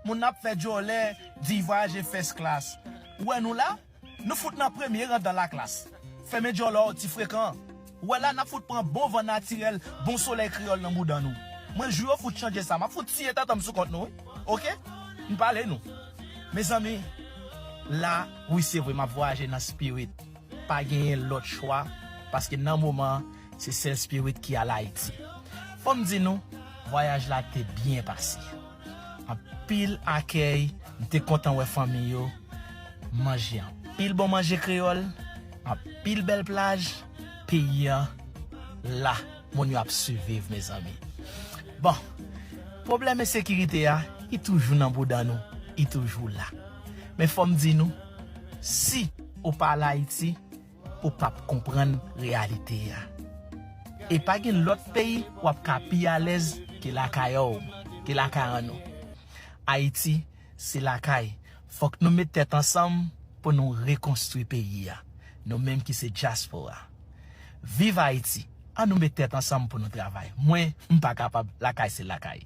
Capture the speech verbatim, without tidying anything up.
Moun ap fè djòlè, di voyaje first class. Ou wè nou la? Nou fout nan premye ran dan laklas. Fèmen djòlè w ti frekan. Ou wè la n ap fout pran bon van natirèl, bon solèy kreyòl nan bouda nou. Mwen jou yo fout chanje sa, m ap fout siye tantan m sou kont nou wi. Oke? M pale nou. Mezanmi, la, wi se vre m ap voyaje nan spirit. Pa genyen lòt chwa, paske nan moman an, se sèl spirit ki al Ayiti. Fò m di nou, vwayaj la te byen pase. Anpil akèy, m te kontan wè fanmi yo, manje anpil bon manje kreyòl, anpil bèl plaj, peyi an la, moun yo ap siviv, mezanmi. Bon, pwoblèm ensekirite a, li toujou nan bouda nou, li toujou la. Men fò m di nou, si ou pa al Ayiti, ou p ap konprann reyalite a. E pa gen lòt peyi w ap ka pi alèz ke lakay ou, ke lakay an nou. Ayiti, se lakay. Fòk nou met tèt ansanm pou nou rekonstwi peyi a. Nou menm ki se dyaspora. Viv Ayiti! An nou met tèt ansanm pou nou travay. Mwen, m pa kapab. Lakay se lakay.